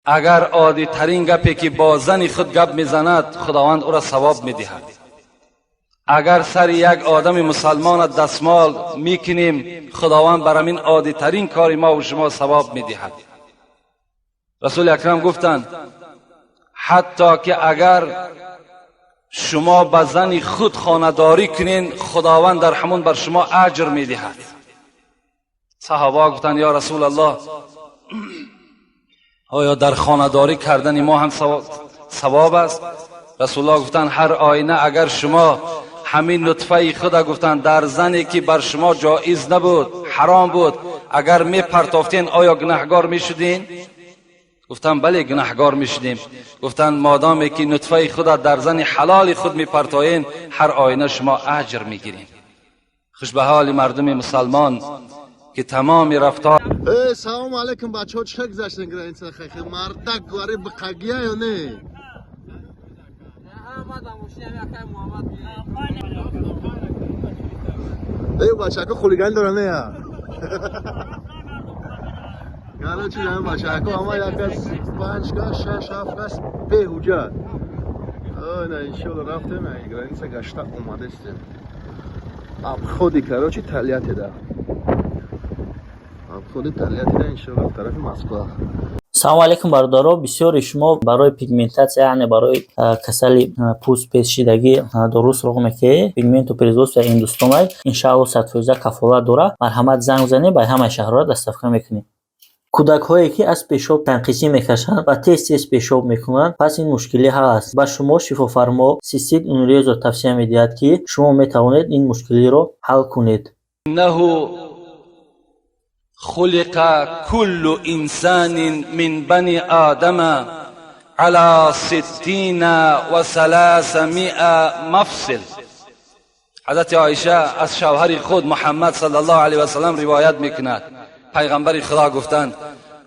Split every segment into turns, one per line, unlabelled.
Агар оддитарин гапе ки бо зани худ гап мезанад, худованд ӯро савоб медиҳад. Агар сари як одами мусалмона дастмол мекунем, худованд бар ҳамин оддитарин кори мо ва шумо савоб медиҳад. Расули акрам гуфтанд, ҳатто ки агар шумо ба зани худ хонадорӣ кунен, худованд дар ҳамон бар шумо аҷр медиҳад. Саҳоба гуфтанд, ё расулаллоҳ, оё дар хонадорӣ кардани мо ҳам савоб аст? Расулуллоҳ гуфтанд, ҳар оина агар шумо ҳамин нутфаи худа гуфтанд дар зане ки бар шумо ҷоиз набуд, ҳаром буд, агар мепартофтен, оё гунаҳгор мешудин? Гуфтанд, бале, гунаҳгор мешудем. Гуфтанд, модоме ки нутфаи худа дар зани ҳалоли худ мепартоен, ҳар оина шумо аҷр мегирин. Хуш ба ҳоли мардуми мусалмон ки тамоми рафтор.
Э, салому алейкум, бачаҳо, чӣ хел гузаштен граница? Хехе мардак гуари биқагия ё не? Э, бачако хулиган дора не я? Короче, бачако ама як кас, панҷ кас, шаш, ҳафт кас беҳуҷат. На, иншоалло, рафтем граница, гашта омадестем. Обходи, короче, Тольяттида. Обходи Тольяттида, иншоалло, тарафи Москва.
Салому алейкум, бародаро. Бисёри шумо барои пигментатсия, яъне барои касали пӯст пешшидагӣ дору суроғ мекунед. Пигменту производства Ҳиндустонай, иншаалло, 100% кафолат дорад. Марҳамат, занг занед, ба ҳамаи шаҳрҳоро доставка мекунем. Кӯдакҳое ки аз пешоб танқисӣ мекашанд ва тез тез пешоб мекунанд, пас ин мушкилӣ ҳал аст. Ба шумо шифофармо Цистит Унрезо тавсия медиҳад, ки шумо метавонед ин мушкилиро ҳал кунед.
خلق كل إنسان من بني آدم على 360 مفصل. حضرت عایشه از شوهر خود محمد صلی الله علیه و سلم روایت میکند، پیغمبر خدا گفتند،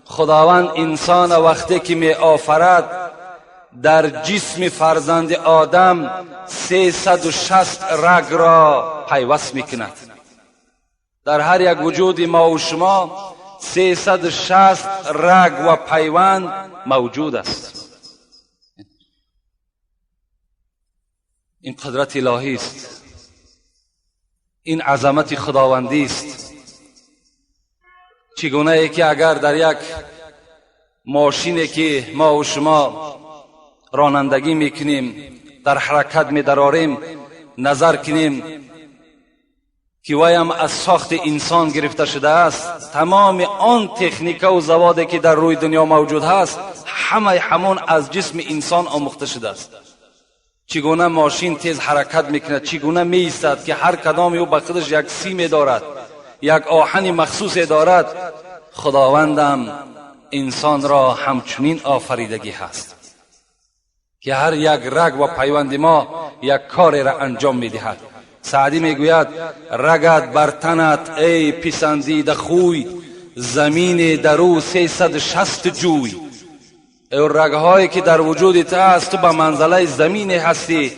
خداوند انسان وقتی که می آفرد، در جسم فرزند آدم 360 رگ را پیوست میکند. در هر یک وجود ما و شما 360 رگ و پیوند موجود است. این قدرت الهی است، این عظمت خداوندی است. چگونه ای که اگر در یک ماشینی که ما و شما رانندگی میکنیم، در حرکت میدراریم، نظر کنیم که وایم از ساخت انسان گرفته شده است، تمام آن تکنیکا و زوادی که در روی دنیا موجود هست، همه همون از جسم انسان آموخته شده است. چگونه ماشین تیز حرکت میکند، چگونه میایستد که هر کدام او به خودش یک سیم دارد، یک آهن مخصوص دارد، خداوندم انسان را همچنین آفریدگی هست که هر یک رگ و پیوند ما یک کار را انجام میدهد. سعدی میگوید، رگت بر تنت ای پسندیده خوی، زمین در او 360 جوی. ای رگهایی که در وجود تو هست، تو به منزله زمین هستی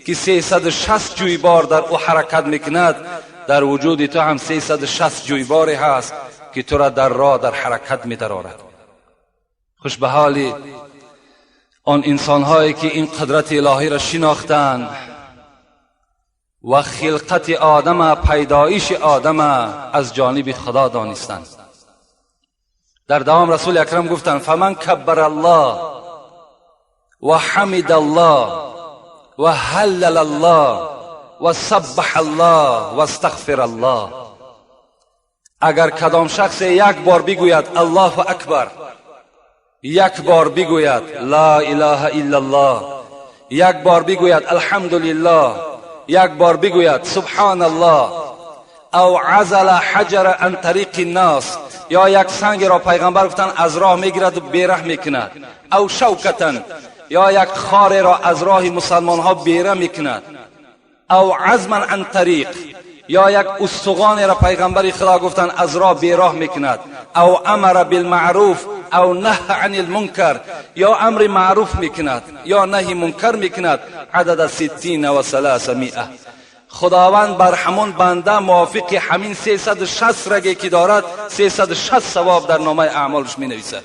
که 360 جویبار در او حرکت میکند. در وجود تو هم 360 جویباری هست که تو را در راه در حرکت میدرارد. خوش به حال آن انسانهایی که این قدرت الهی را شناختند و خلقت آدم، پیدایش آدم از جانب خدا دانستند. در دوام رسول اکرم گفتند، فمن کبر الله و حمد الله و هلل الله و سبح الله و استغفر الله. اگر کدام شخص یک بار بگوید الله اکبر، یک بار بگوید لا اله الا الله، یک بار بگوید الحمدلله، یک بار بگوید سبحان الله، او عزل حجر عن طریق الناس، یا یک سنگ را، پیغمبر گفتن، از راه میگیرد و بیره میکند، او شوکة، یا یک خار را از راه مسلمان ها بیره میکند، او عظما عن طریق، یا یک استخوان را، پیغمبر خدا گفتن، از راه بیراه میکند، او امر بالمعروف او نهی عن المنکر، یا امر معروف میکند یا نهی منکر میکند، عدد 360، خداوند بر همون بنده موافق همین 360 رگی که دارد، 360 ثواب در نامه اعمالش می نویسد.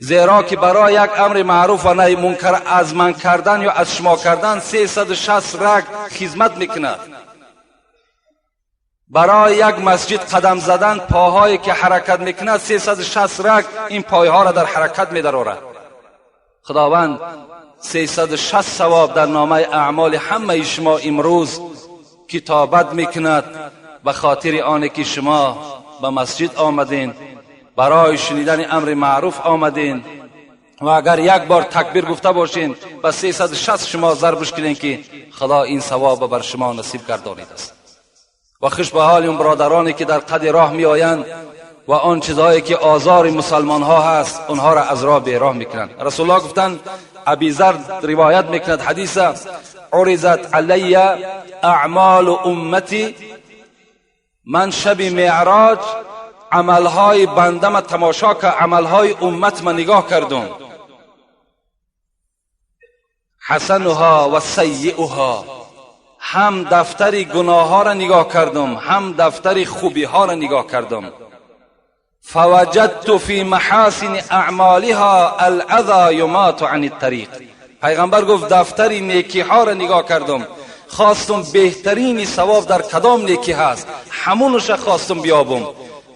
زیرا که برای یک امر معروف و نهی منکر از من کردن یا از شما کردن 360 رگ خدمت میکند. برای یک مسجد قدم زدن پاهایی که حرکت میکند 360 رگ این پایها را در حرکت میدارد. خداوند 360 ثواب در نامه اعمال همه شما امروز کتابت میکند به خاطر آنه که شما به مسجد آمدین، برای شنیدن امر معروف آمدین و اگر یک بار تکبیر گفته باشین به 360 شما ضربش کنین که خدا این ثواب بر شما نصیب گردانید است. و خوش به حال اون برادرانی که در قد راه می آیند و آن چیزهایی که آزار مسلمان ها هست اونها را از راه بیراه میکنند. رسول الله گفتند، ابی ذر روایت میکند حدیث، عرضت علی اعمال امتی، من شب معراج عملهای بنده تماشا که عملهای امت من نگاه کردم، حسنها و سیئها، هم دفتر گناه ها را نگاه کردم هم دفتر خوبی ها را نگاه کردم. فوجدت فی محاسن اعمالها الاذی یمات عن الطریق. پیغمبر گفت دفتر نیکی ها را نگاه کردم، خواستم بهترین ثواب در کدام نیکی هست همونش خواستم بیابم.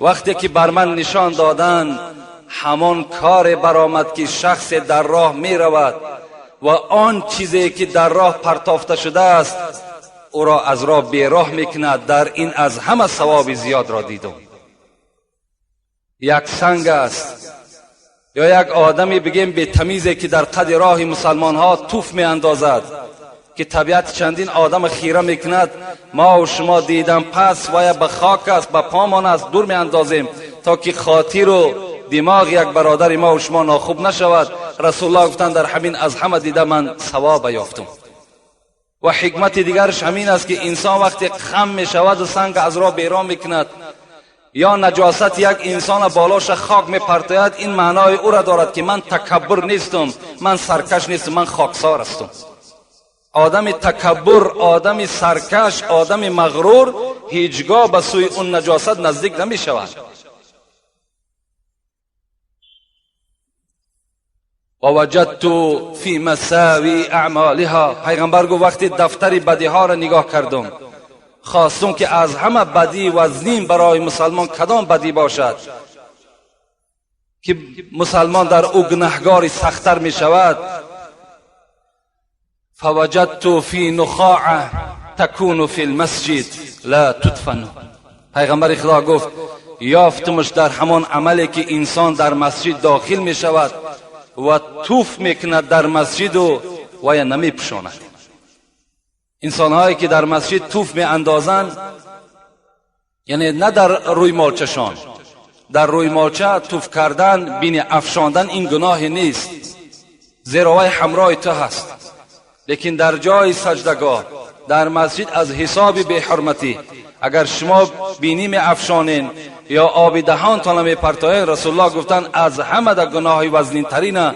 وقتی که بر من نشان دادن همان کار برآمد که شخص در راه می رود و آن چیزی که در راه پرتافته شده است او را از راه بیراه میکند، در این از همه ثواب زیاد را دیدم. یک سنگ است یا یک آدمی بگیم به تمیزی که در قد راه مسلمان ها توف می اندازد که طبیعت چندین آدم خیره میکند، ما و شما دیدم پس و یا به خاک است به پامان است دور می اندازیم تا که خاطر و دماغ یک برادر ما و شما ناخوب نشود. رسول الله گفتند در همین از همه دیده من ثواب یافتم. و حکمت دیگرش همین است که انسان وقتی خم می شود و سنگ از راه بیرون میکند یا نجاست یک انسان بالاش خاک می پرتاید، این معنای او را دارد که من تکبر نیستم، من سرکش نیستم، من خاکسار هستم. آدم تکبر، آدم سرکش، آدم مغرور هیچگاه به سوی اون نجاست نزدیک نمی شود. و وجدت فی مساوی اعمالها. پیغمبر گفت وقتی دفتر بدی ها را نگاه کردم خواستم که از همه بدی وزنین برای مسلمان کدام بدی باشد که مسلمان در او گناهگاری سختتر می شود. فوجدت فی نخاعه تکون فی المسجد لا تدفن. پیغمبر خدا گفت یافتمش در همان عملی که انسان در مسجد داخل می شود و توف میکند در مسجد و یا نمی پوشاند. انسان هایی که در مسجد توف می اندازند، یعنی نه در روی مالچشان، در روی مالچه توف کردن بین افشاندن این گناه نیست، زیرا وی همراه تو هست، لیکن در جای سجدگاه در مسجد از حساب بی حرمتی اگر شما بینی می افشانین یا آب دهانتان می پرتاین، رسول الله گفتن از همه در گناه وزنین ترین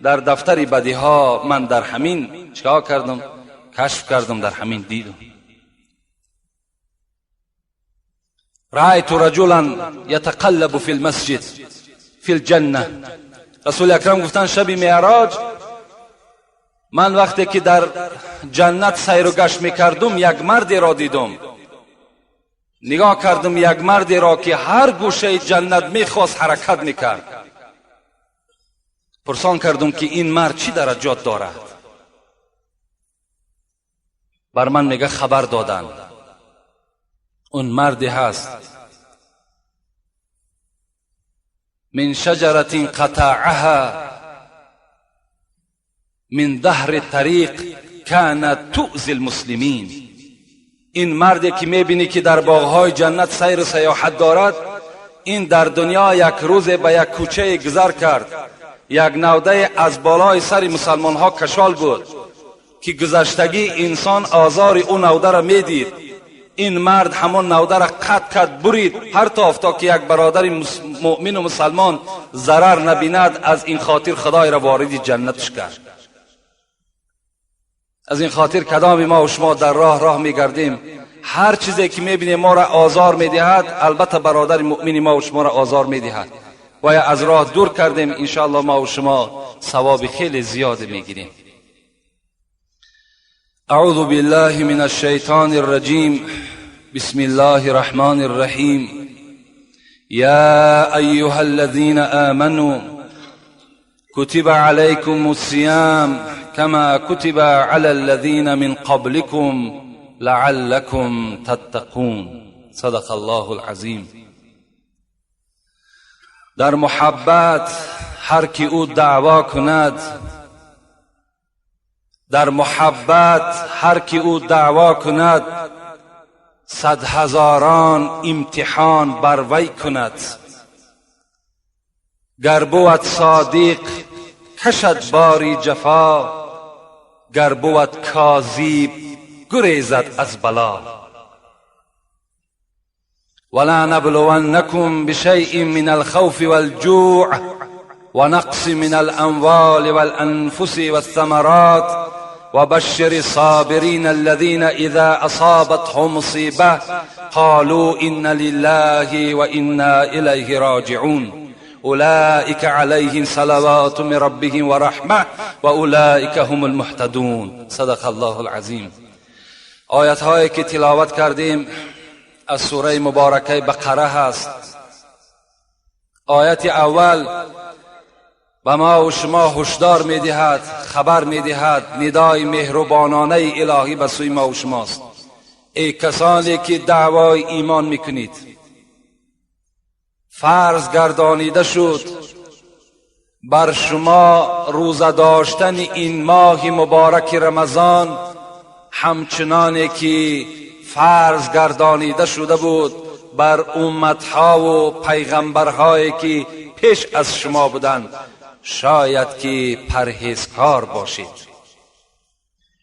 در دفتر بدی ها من در همین چیکار کردم؟ کشف کردم، در همین دیدم. رأیت رجلا یتقلب فی المسجد فی الجنه. رسول اکرم گفتن شب معراج من وقتی که در جنت سیر و گشت میکردم یک مردی را دیدم، نگاه کردم یک مردی را که هر گوشه جنت میخواست حرکت میکرد. پرسان کردم که این مرد چی درجات دارد؟ بر من میگه خبر دادن اون مردی هست من شجرة قطعها من ظهر طریق كانت تؤذی المسلمین. این مردی که میبینی که در باغهای جنت سیر و سیاحت دارد، این در دنیا یک روز به یک کوچه گذر کرد، یک نوده از بالای سر مسلمان ها کشال بود که گذشتگی انسان آزار او نوده را میدید. این مرد همون نوده را قطع کرد، برید، پرتافت تا که یک برادر مؤمن و مسلمان ضرر نبیند. از این خاطر خدای را وارد جنتش کرد. از این خاطر کدام ما و شما در راه میگردیم، هر چیزی که میبینیم ما را آزار میدهد، البته برادر مؤمن ما و شما را آزار میدهد، و یا از راه دور کردیم، انشاءالله ما و شما ثواب خیلی زیاد میگیریم. اعوذ بالله من الشیطان الرجیم. بسم الله الرحمن الرحیم. یا ایها الذین آمنوا كتب عليكم الصيام كما كتب على الذين من قبلكم لعلكم تتقون. صدق الله العظیم. در محبت هر کی او دعوا کند، در محبت هر کی او دعوا کند، صد هزاران امتحان بر وی کند. گر بود صادق کشد باری جفا، گر بود کاذب گریزد از بلا. ولا نبلونكم بشيء من الخوف والجوع ونقص من الأموال والأنفس والثمرات وبشر الصابرين الذين إذا أصابتهم مصيبة قالوا إن لله وإنا إليه راجعون أولئك عليهم صلوات من ربهم ورحمة وأولئك هم المهتدون. صدق الله العظیم. آیت هایی که تلاوت کردیم از سوره مبارکه بقره هست. آیت اول به ما و شما هشدار میدهد، خبر میدهد، ندای مهربانانه الهی به سوی ما و شماست. ای کسانی که دعوای ایمان میکنید، فرض گردانیده شد بر شما روزه داشتن این ماه مبارک رمضان، همچنانی که فرض گردانیده شده بود بر امتها و پیغمبرهایی که پیش از شما بودند، شاید که پرهیزکار باشید.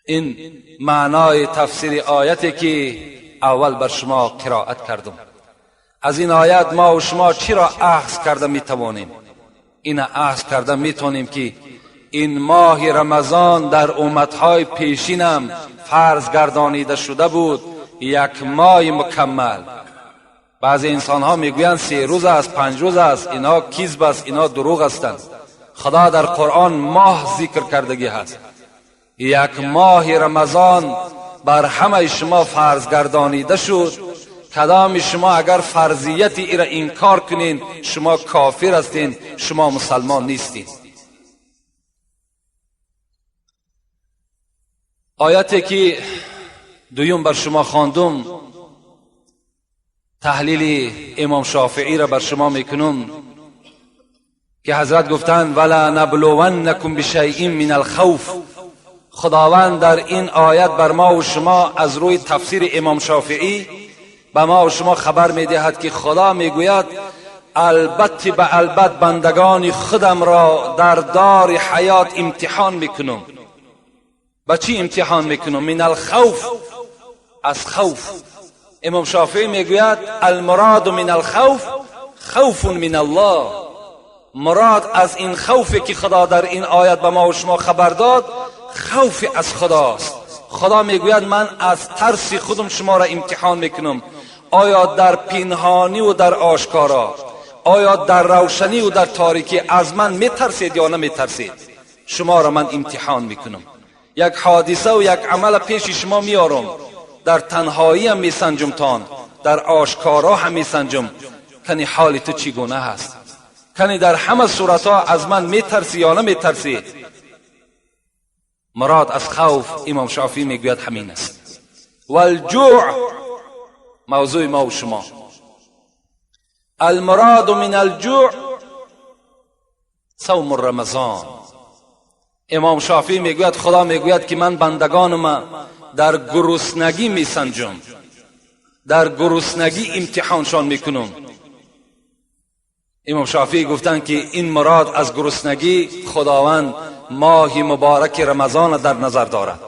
این معنای تفسیر آیتی که اول بر شما قرائت کردم. از این آیت ما و شما چی را اخذ کرده میتوانیم؟ این اخذ کرده میتوانیم که این ماه رمضان در امتهای پیشینم فرض گردانیده شده بود، یک ماه مکمل. بعضی انسان ها میگویند 3 روز است، 5 روز است، اینا کذب است، اینا دروغ هستند. خدا در قرآن ماه ذکر کردگی هست. یک ماه رمضان بر همه شما فرض گردانیده شد. کدام شما اگر فرضیت ای را انکار کنین، شما کافر هستین، شما مسلمان نیستین. آیتی که دویم بر شما خواندم، تحلیل امام شافعی را بر شما میکنم که حضرت گفتند ولا نبلونکم بشیء من الخوف. خداوند در این آیت بر ما و شما از روی تفسیر امام شافعی به ما و شما خبر میدهد که خدا میگوید البته به البته بندگان خودم را در دار حیات امتحان میکنم. با چی امتحان میکنم؟ من الخوف، از خوف. امام شافعی میگوید المراد من الخوف خوف من الله. مراد از این خوفی که خدا در این آیت به ما و شما خبر داد، خوف از خداست. خدا میگوید من از ترس خودم شما را امتحان میکنم، آیا در پنهانی و در آشکارا، آیا در روشنی و در تاریکی از من میترسید یا نمیترسید؟ شما را من امتحان میکنم. یک حادثه و یک عمل پیش شما میارم، در تنهایی هم میسنجم تان، در آشکارا هم میسنجم، کنی حال تو چگونه هست، کنی در همه صورتها از من میترسی یا نمیترسی. مراد از خوف امام شافعی میگوید همین است. والجوع موضوع ما و شما. المراد من الجوع صوم رمضان. امام شافعی میگوید خدا میگوید که من بندگانم در گرسنگی میسنجم، در گرسنگی امتحانشان میکنم. امام شافعی گفتند که این مراد از گرسنگی خداوند ماه مبارک رمضان در نظر دارد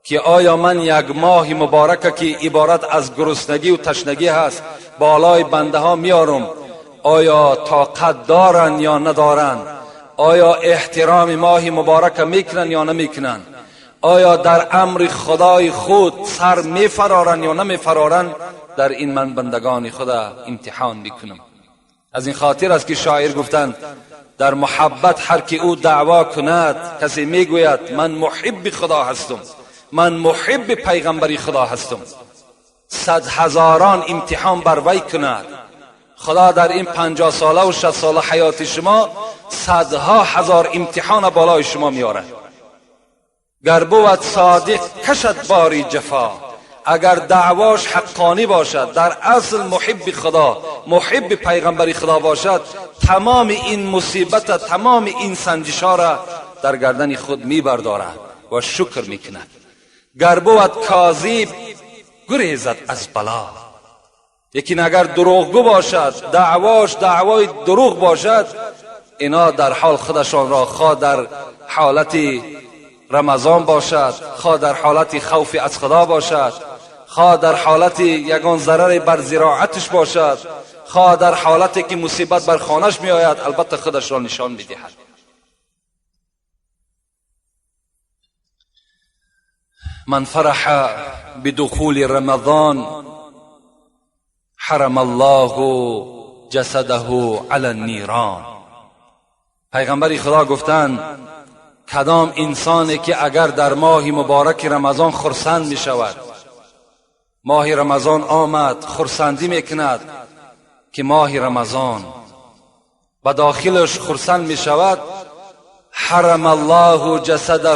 که آیا من یک ماه مبارک که عبارت از گرسنگی و تشنگی هست بالای بنده ها میارم، آیا طاقت دارن یا ندارن؟ آیا احترام ماه مبارک میکنن یا نمیکنن؟ آیا در امر خدای خود سر میفرارن یا نمیفرارن؟ در این من بندگان خدا امتحان میکنم. از این خاطر است که شاعر گفتند در محبت هر کی او دعوا کند، کسی میگوید من محب خدا هستم، من محب پیغمبری خدا هستم، صد هزاران امتحان بر وی کند. خدا در این 50 ساله و 60 ساله حیات شما صدها هزار امتحان بالای شما میاره. گر بود صادق کشد باری جفا، اگر دعواش حقانی باشد، در اصل محب خدا، محب پیغمبری خدا باشد، تمام این مصیبت، تمام این سنجشا را در گردن خود میبردارد و شکر میکند. گر بود کاذب گریزد از بلا، لیکن اگر دروغگو باشد، دعواش دعوای دروغ باشد، اینا در حال خودشان را خواه در حالت رمضان باشد، خواه در حالت خوف از خدا باشد، خواه در حالت یگان ضرر بر زراعتش باشد، خواه در حالتی که مصیبت بر خانهش می آید، البته خودش را نشان می دهد. من فرح بدخول رمضان حرم الله جسده علی النیران. پیغمبر خدا گفتند کدام انسانی که اگر در ماه مبارک رمضان خرسند می شود، ماه رمضان آمد خرسندی می کند که ماه رمضان به داخلش خرسند می شود، حرم الله جسده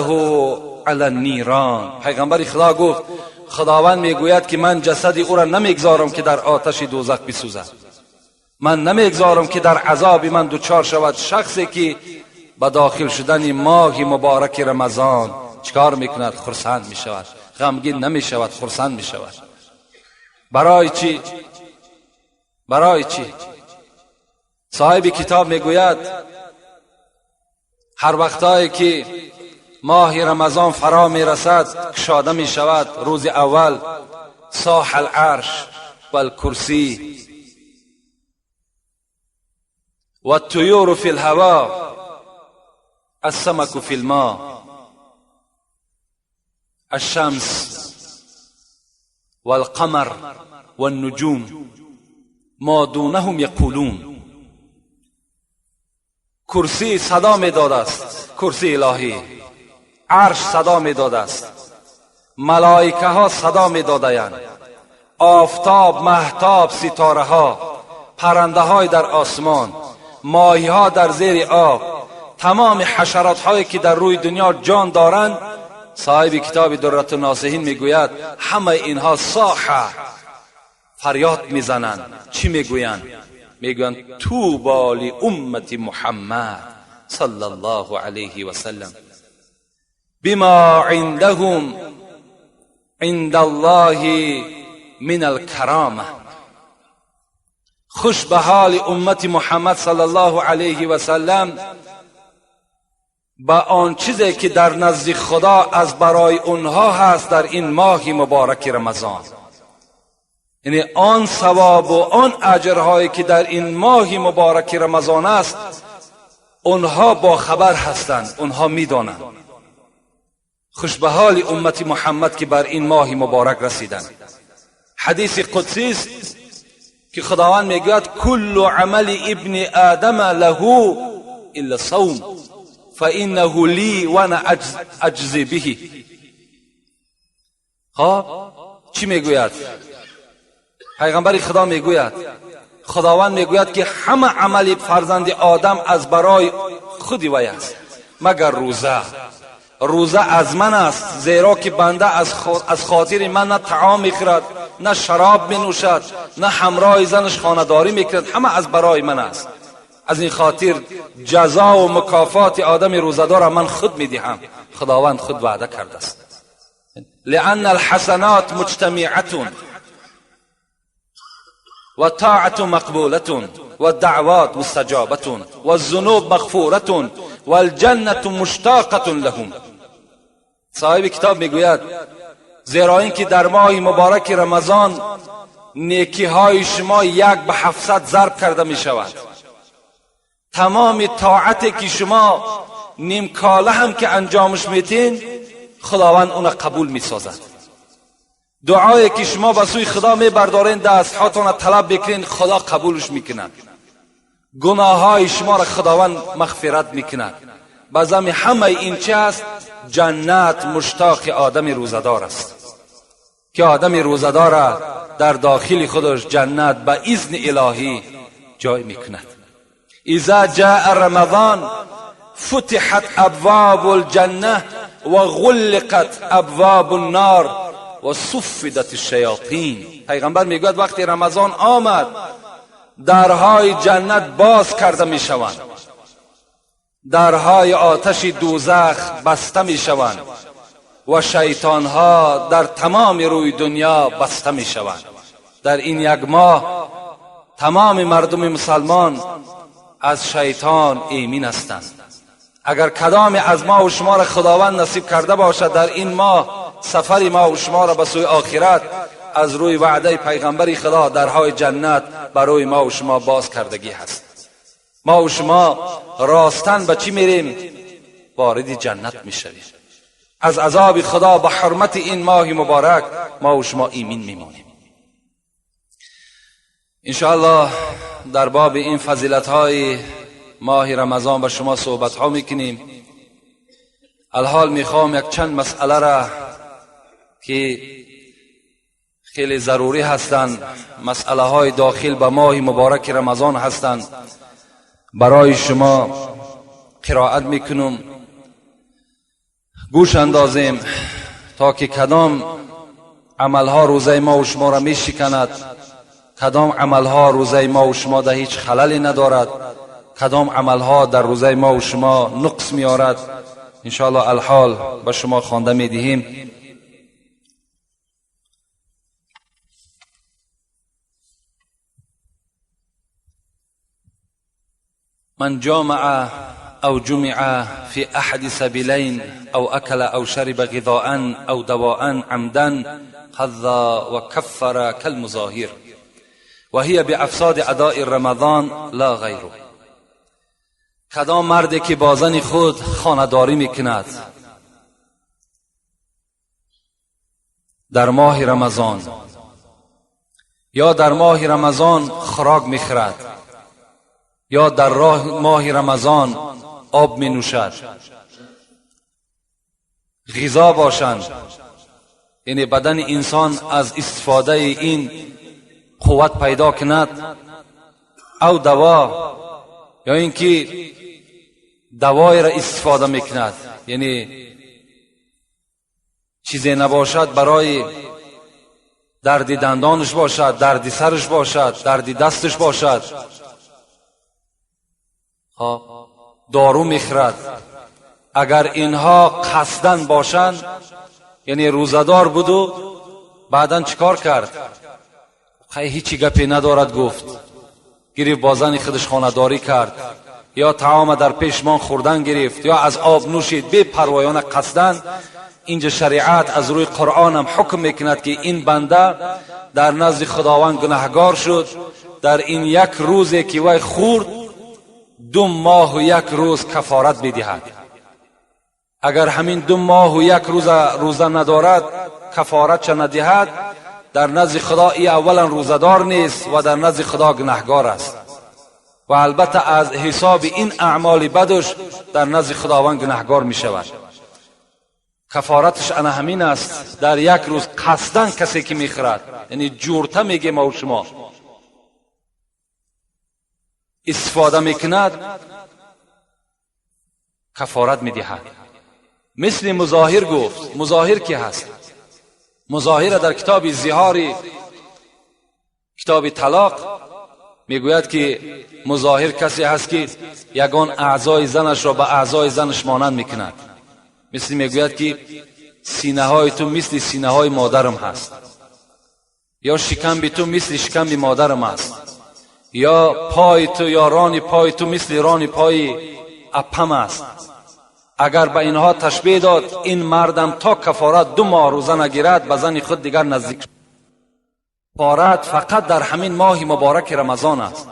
علی النیران. پیغمبر خدا گفت خداوند میگوید که من جسد او را نمیگذارم که در آتش دوزخ بسوزد، من نمیگذارم که در عذاب من دچار شود. شخصی که به داخل شدن ماه مبارک رمضان چکار میکند؟ خرسند میشود، غمگین نمیشود، خرسند میشود. برای چی؟ برای چی؟ صاحب کتاب میگوید هر وقتایی که ماه رمضان فرا میرسد کشاده میشود، روز اول صاح العرش والکرسی والطیور فی الهوا السمك فی الماء الشمس والقمر والنجوم ما دونهم یقولون. کرسی صدا میداد است، کرسی الهی، عرش صدا میداد است، ملائکه ها صدا میدادند، آفتاب، مهتاب، ستاره ها، پرنده های در آسمان، ماهی ها در زیر آب، تمام حشرات هایی که در روی دنیا جان دارند. صاحب کتاب درة الناصحین میگوید همه اینها صاحه فریاد میزنند. چی میگویند؟ میگویند طوبی لامت محمد صلی الله علیه و سلم بما عندهم عند الله من الکرامه. خوش به حال امت محمد صلی الله علیه و سلم با آن چیزی که در نزد خدا از برای اونها هست در این ماه مبارک رمضان، یعنی آن ثواب و آن اجرهایی که در این ماه مبارک رمضان است، اونها با خبر هستند، اونها میدانند. خوش به حال امت محمد که بر این ماه مبارک رسیدند. حدیث قدسی است که خداوند میگوید کل عمل ابن آدم له الا صوم فانه لی وانا اجزی به. خب چی میگوید؟ پیغمبر خدا میگوید، خداوند میگوید که همه عمل فرزند آدم از برای خودی وی است مگر روزه. روزه از من است، زیرا که بنده از خاطر من نه طعام میخورد، نه شراب مینوشد، نه همراه زنش خانه‌داری میکند، همه از برای من است. از این خاطر جزا و مکافات آدم روزه‌دار من خود میدهم. خداوند خود وعده کرده است. لأن الحسنات مجتمعة والطاعة مقبولة والدعوات مستجابة والذنوب مغفورة والجنة مشتاقة لهم. صاحب کتاب میگوید زیرا اینکه در ماه مبارک رمضان نیکی های شما 1 به 700 ضرب کرده می شود. تمام طاعتی که شما نیم کاله هم که انجامش میتین، خداوند اون قبول میسازد. دعایی که شما به سوی خدا میبردارین، دست هاتون طلب بکنین، خدا قبولش میکند. گناه شما را خداوند مغفرت میکند. بازم همه این چه است؟ جنت مشتاق آدم روزدار است که آدم روزدار در داخل خودش جنت به اذن الهی جای میکند. اذا جاء رمضان فتحت ابواب الجنه و غلقت ابواب النار و صفدت الشیاطین. پیغمبر میگوید وقتی رمضان آمد درهای جنت باز کرده میشوند، درهای آتش دوزخ بسته میشوند و شیطانها در تمام روی دنیا بسته میشوند. در این یک ماه تمام مردم مسلمان از شیطان ایمن هستند. اگر کدام از ما و شما را خداوند نصیب کرده باشد در این ماه سفر ما و شما را به سوی آخرت، از روی وعده پیغمبر خدا درهای جنت برای ما و شما باز کردگی هست. ما و شما راستن به چی میریم؟ وارد جنت میشویم. از عذاب خدا به حرمت این ماه مبارک ما و شما ایمن میمانیم. انشاءالله در باب این فضیلت های ماه رمضان به شما صحبت ها میکنیم. الحال میخوام یک چند مسئله را که خیلی ضروری هستند، مسئله های داخل به ماه مبارک رمضان هستند، برای شما قرائت میکنم. گوش اندازیم تا که کدام عملها روزه ما و شما را میشکند، کدام عملها روزه ما و شما در هیچ خللی ندارد، کدام عملها در روزه ما و شما نقص میارد. انشاءالله الحال به شما خوانده میدهیم. من جامع أو جمع في أحد سبيلين أو أكل أو شرب غذاء أو دواء عمدا قضى وكفر كالمظاهر وهي بأفساد أداء رمضان لا غيره. کدام مردی که با زن خود خانه‌داری میکند در ماه رمضان یا در ماه رمضان خوراک میخورد یا در راه ماه رمضان آب می نوشد، غذا باشند، یعنی بدن انسان از استفاده این قوت پیدا کند، او دوا یا اینکه دوای را استفاده میکند، یعنی چیزی نباشد برای درد دندانش باشد، درد سرش باشد، درد دستش باشد، دارو میخرد. اگر اینها قصدن باشند، یعنی روزدار بود و بعدا چیکار کرد؟ هیچی گپی ندارد گفت، گرفت با زن خودش خانه‌داری کرد، یا طعام در پیشمان خوردن گرفت، یا از آب نوشید بی پروایانه قصدن. اینجا شریعت از روی قرآن هم حکم میکند که این بنده در نزد خداوند گناهگار شد، در این یک روزی که وی خورد 2 ماه و 1 روز کفارت بدهد. اگر همین 2 ماه و 1 روز روزه ندارد، کفارت چه ندهد، در نزد خدا ای اولا روزدار نیست و در نزد خدا گناهگار است و البته از حساب این اعمال بدش در نزد خداوند گناهگار می شود. کفارتش انا همین است، در یک روز قصدن کسی که میخورد، یعنی جورته میگه ما و شما استفاده میکند، کفارت میدهد. مثل مظاهر گفت. مظاهر کی هست؟ مظاهر در کتاب زهاری، کتاب طلاق میگوید که مظاهر کسی هست که یگان اعضای زنش را به اعضای زنش مانند میکند. مثل میگوید که سینه های تو مثل سینه های مادرم هست، یا شکم تو مثل شکم مادرم است، یا پای تو یا ران پای تو مثل ران پای اپم است. اگر به اینها تشبیه داد، این مردم تا کفارت 2 ماه روزه نگیرد به زن خود دیگر نزدیک. کفارت فقط در همین ماه مبارک رمضان است.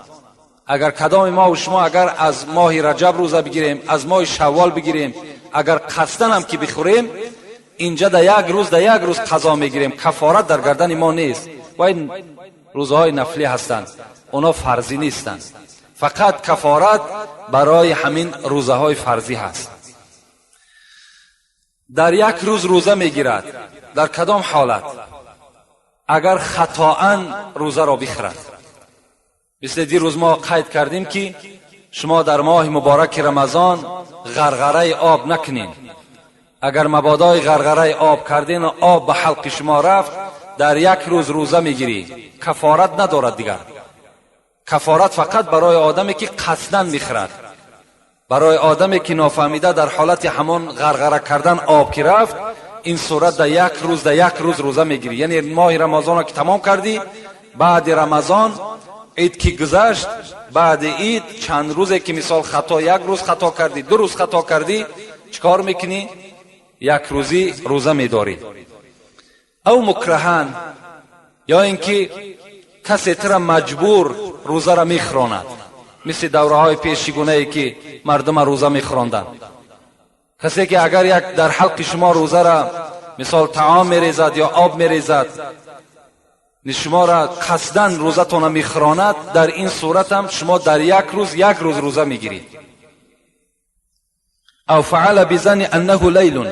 اگر کدام ما و شما اگر از ماه رجب روزه بگیریم، از ماه شوال بگیریم، اگر قصدن هم که بخوریم، اینجا در یک روز قضا میگیریم، کفارت در گردن ما نیست. و این روزهای نفلی هستند، اونا فرضی نیستند. Фақат кафорат барои ҳамин рӯзаҳои фарзӣ ҳаст. Дар як рӯз рӯза мегирад. Дар кадом ҳолат? Агар хатоан рӯзаро бихӯрад. Мисли дирӯз мо қайд кардем, ки шумо дар моҳи мубораки Рамазон ғарғараи об накунед. Агар мабодои ғарғараи об карден ва об ба ҳалқи шумо рафт, дар як рӯз рӯза мегирӣ, кафорат надорад дигар. Кафорат фақат барои одаме, ки қасдан мехӯрад. Барои одаме, ки нофаҳмида дар ҳолати ҳамон ғарғара кардан об ки рафт, ин сурат дар як рӯз, дар як рӯз рӯза мегирӣ. Яъне моҳи Рамазонро ки тамом кардӣ, баъди Рамазон, ид ки гузашт, баъди ид чанд рӯзе ки мисол хато, як рӯз хато кардӣ, 2 рӯз хато кардӣ, чӣ кор мекунӣ? Як рӯзӣ рӯза медорӣ. Ав мукраҳан, ё ин ки касе тура маҷбур рӯзаро мехӯронад, мисли давраҳои пешигунае, ки мардума рӯза мехӯронданд. Касе ки агар як дар ҳалқи шумо рӯзара мисол таом мерезад ё об мерезад, шуморо қасдан рӯзатона мехӯронад, дар ин суратам шумо дар як рӯз як рӯз рӯза мегиред. Ав фаала бизанни аннаҳу лайлун,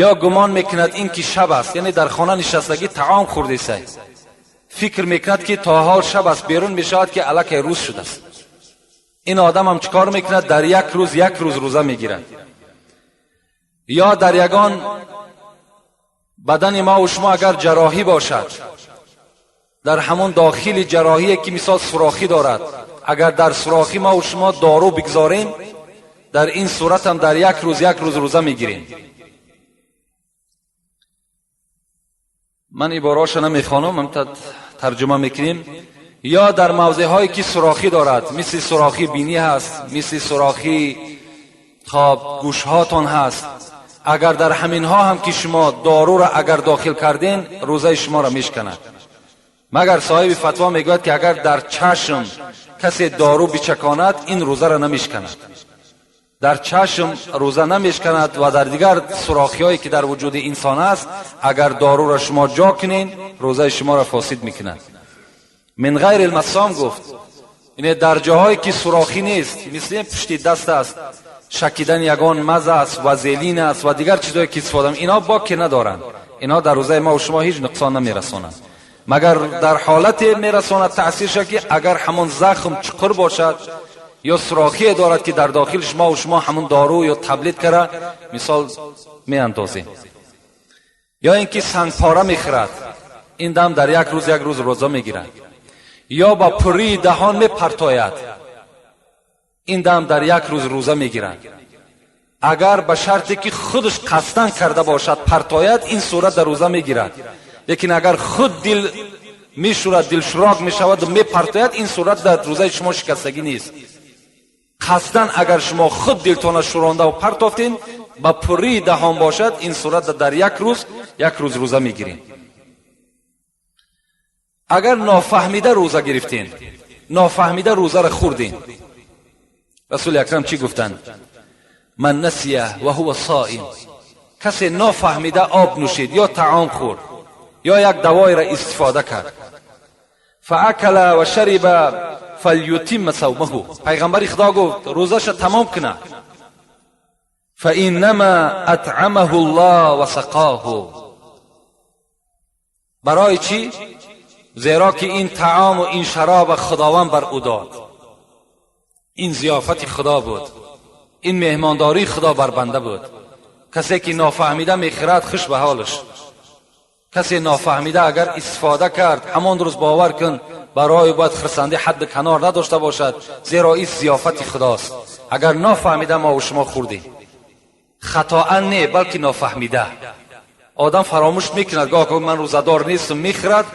ё гумон мекунад ин ки шаб аст, яъне дар хона нишастагӣ таом хӯрдесай, фикр мекунад, ки то ҳол шаб аст, берун мешавад, ки аллакай рӯз шудааст. Ин одамам чӣ кор мекунад? Дар як рӯз як рӯз рӯза мегирад. Ё дар ягон бадани мо шумо агар ҷарроҳӣ бошад, дар ҳамон дохили ҷарроҳие, ки мисол сурохӣ дорад, агар дар сурохи мо шумо дору бигзорем, дар ин суратам дар як рӯз як рӯз рӯза мегирем. Ман ибораҳоша намехонам, тарҷума мекунем. Ё дар мавзеъҳое, ки сурохӣ дорад, мисли сурохи бинӣ ҳаст, мисли сурохи хоб гӯшҳотон ҳаст, агар дар ҳаминҳо ҳам ки шумо доруро агар дохил карден, рӯзаи шуморо мешканад. Магар соҳиби фатво мегӯяд, ки агар дар чашм касе дору бичаконад, ин рӯзаро намешканад. Дар чашм рӯза намешканад ва дар дигар сурохиҳое, ки дар вуҷуди инсон аст, агар доруро шумо ҷо кунед, рӯзаи шуморо фосид мекунад. Мин ғайри алмассом гуфт, ине дар ҷоҳое, ки сурохӣ нест, мисли пушти даст аст, шакидани ягон маза аст, вазелин аст ва дигар чизое, ки истифода, инҳо боке надоранд, инҳо дар рӯзаи мо шумо ҳеҷ нуқсон намерасонанд. Магар дар ҳолате мерасонад таъсирша, ки агар ҳамон захм чуқур бошад ё сурохие дорад, ки дар дохилш мо шумо ҳамон дору ё таблеткара мисол меандозем. Ё ин ки сангпора мехӯрад, ин дам дар як рӯз як рӯз рӯза мегирад. Ё ба пуррии даҳон мепартояд, ин дам дар як рӯз рӯза мегирад. Агар ба шарте, ки худаш қасдан карда бошад партояд, ин сурат дар рӯза мегирад. Лекин агар худ дил мешӯрад, дилшурок мешаваду мепартояд, ин сурат дар рӯзаи шумо шикастагӣ нест. Қасдан агар шумо худ дилтона шӯрондаву партофтен, ба пуррии даҳон бошад, ин сурат дар як рӯз як рӯз рӯза мегирем. Агар нофаҳмида рӯза гирифтен, нофаҳмида рӯзаро хӯрдем, Расули Акрам чӣ гуфтанд? Ман насия ва ҳува соим, касе нофаҳмида об нӯшид ё таом хӯрд ё як давоеро истифода кард, фаакала ва шариба фалютимма савмаҳу, пайғамбари Худо гуфт, рӯзаша тамом кунад. Фаиннама атъамаҳу ллоҳ ва сақоҳу. Барои чӣ? Зеро ки ин таому ин шароба Худованд бар ӯ дод, ин зиёфати Худо буд, ин меҳмондории Худо бар банда буд. Касе ки нофаҳмида мехӯрад, хуш ба ҳолаш. Касе нофаҳмида агар истифода кард, ҳамон рӯз бовар кун, барои бояд хурсандӣ ҳадди канор надошта бошад, зеро ин зиёфати Худост. Агар нофаҳмида мо шумо хӯрдем, хатоан не, балки нофаҳмида, одам фаромӯш мекунад гоҳ, ман рӯзадор нестам, мехӯрад,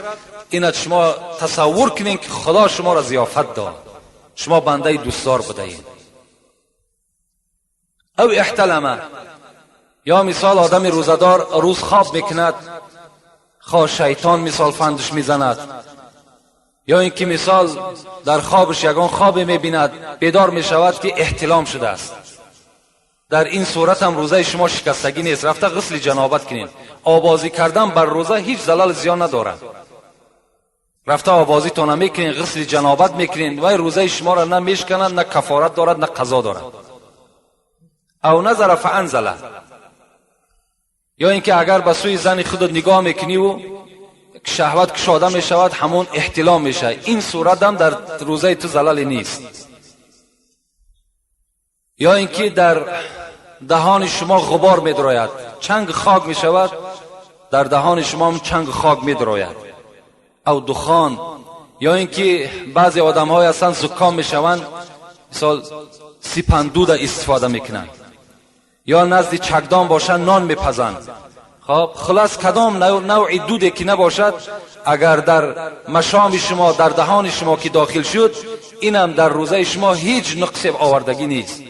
инат шумо тасаввур кунед, ки Худо шуморо зиёфат дод, шумо бандаи дӯстдор будаед. Ав эҳталама, ё мисол одами рӯзадор рӯз хоб мекунад, хоҳ шайтон мисол фандш мезанад, ё ин ки мисол дар хобаш ягон хобе мебинад, бедор мешавад, ки эҳтилом шудааст, дар ин суратам рӯзаи шумо шикастагӣ нест. Рафта ғусли ҷанобат кунед. Обозӣ кардан бар рӯза ҳеҷ залал зиён надорад. Рафта обозитона мекунен, ғусли ҷанобат мекунен, вай рӯзаи шуморо на мешканад, на кафорат дорад, на қазо дорад. أو نظر فأنزل. Ё ин ки агар ба сӯи зани худат нигоҳ мекуниву шаҳват кушода мешавад, ҳамон эҳтилом мешавад, ин суратам дар рӯзаи ту залале нест. Ё ин ки дар даҳони шумо ғубор медрояд, чанг хок мешавад, дар даҳони шумо чанг хок медрояд, أو دخان. Ё ин ки баъзе одамҳое ҳастанд, зуком мешаванд, мисол сипандуда истифода мекунанд ё назди чакдон бошанд, нон мепазанд. Хоб, хулас, кадом навъи дуде ки набошад, агар дар машоми шумо, дар даҳони шумо ки дохил шуд, инам дар рӯзаи шумо ҳеҷ нуқсе овардагӣ нест.